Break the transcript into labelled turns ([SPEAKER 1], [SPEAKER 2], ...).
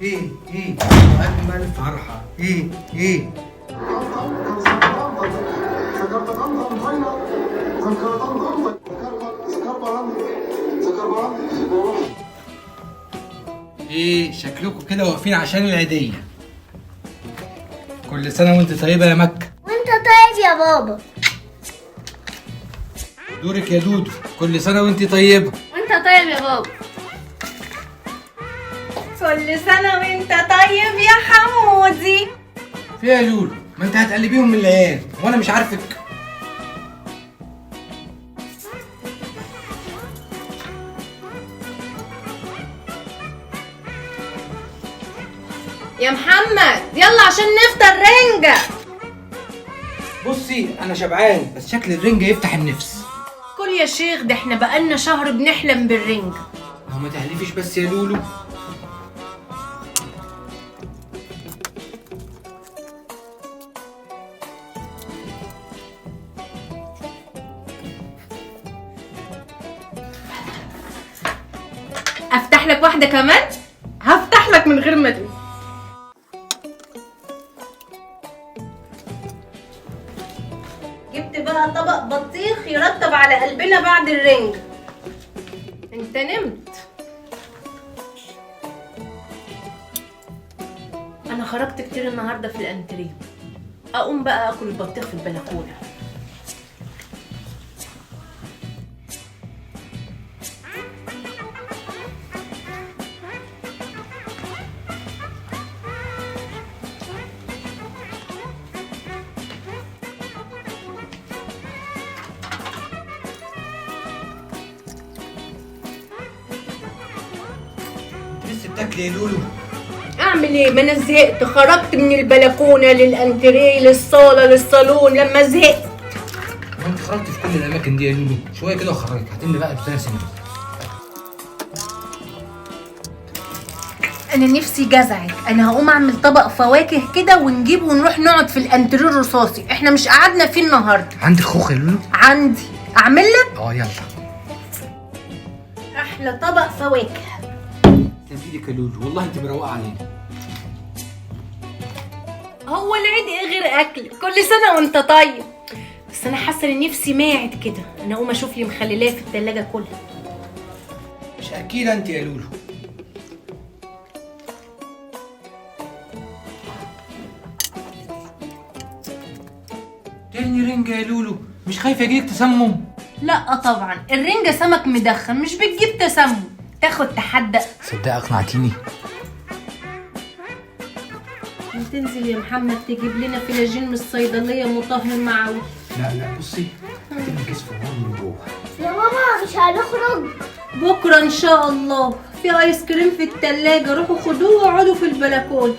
[SPEAKER 1] ايه ايه اجمل فرحه. ايه ايه ايه شكلكم كده واقفين عشان العيديه. كل سنة وانت طيبة يا مكة.
[SPEAKER 2] وانت طيب يا بابا.
[SPEAKER 1] دورك يا دودو. كل سنة وانت طيبة.
[SPEAKER 3] وانت طيب يا بابا.
[SPEAKER 4] كل سنة وانت طيب يا حمودي.
[SPEAKER 1] في يا لولو، ما انت هتقلبيهم من العيال وانا مش عارفك.
[SPEAKER 4] يا محمد يلا عشان نفطر رنجة.
[SPEAKER 1] بصي انا شبعان، بس شكل الرنجة يفتح النفس.
[SPEAKER 4] كل يا شيخ، ده احنا بقالنا شهر بنحلم بالرنجة.
[SPEAKER 1] هو ما تهلفيش بس يا لولو.
[SPEAKER 4] افتح لك واحدة كمان؟ هفتح لك من غير ما تقول. جبت بقى طبق بطيخ يرطب على قلبنا بعد الرنجة. انت نمت. انا خرجت كتير النهارده في الانتريه، اقوم بقى اكل البطيخ في البلكونه.
[SPEAKER 1] لسه بتاكلي يا لولو؟
[SPEAKER 4] اعمل ايه؟ ما انا زهقت، خرجت من البلكونه للانتريه للصاله للصالون لما زهقت.
[SPEAKER 1] ما انت خرجت في كل الاماكن دي يا لولو، شوية كده وخرجت هتملي بقى بسنة سنة.
[SPEAKER 4] انا نفسي جزعت، انا هقوم اعمل طبق فواكه كده ونجيبه ونروح نقعد في الانتريه الرصاصي، احنا مش قعدنا فيه النهارده.
[SPEAKER 1] عندك خوخ يا لولو؟
[SPEAKER 4] عندي. اعمل لك؟
[SPEAKER 1] اه يلا.
[SPEAKER 4] احلى طبق فواكه.
[SPEAKER 1] تسلم ايدك يا لولو، والله انت مروقه علينا.
[SPEAKER 4] هو العيد ايه غير اكل؟ كل سنة وانت طيب. بس انا حاسه ان نفسي ماعد كده، انا اقوم اشوف لي مخللاه في التلاجة كلها.
[SPEAKER 1] مش اكيله انت يا لولو. تاني رنجة يا لولو، مش خايفة يجيلك تسمم؟
[SPEAKER 4] لا طبعا، الرنجة سمك مدخن مش بتجيب تسمم. تاخد تحدق.
[SPEAKER 1] صدق اقنعتيني.
[SPEAKER 4] ما تنزل يا محمد تجيب لنا فلاجين من الصيدلية مطهر معوي.
[SPEAKER 1] لا لا بصي، هتبقى كيس فوار من جوه.
[SPEAKER 2] يا ماما مش هنخرج
[SPEAKER 4] بكره ان شاء الله، في ايس كريم في التلاجة، روحوا خدوه واقعدوا في البلكونه.